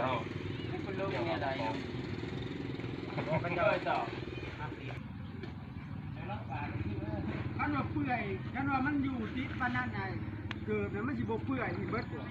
ເຮົາ ມັນລົງແນວໃດເນາະ ບໍ່ເຂົ້າໃຈດອກ. ຄັນວ່າເປື່ອຍ ຄັນວ່າມັນຢູ່ຕິດປານນັ້ນ ໄອ້ເກີບນະ ມັນຊິບໍ່ເປື່ອຍນີ້ເບິດບໍ່?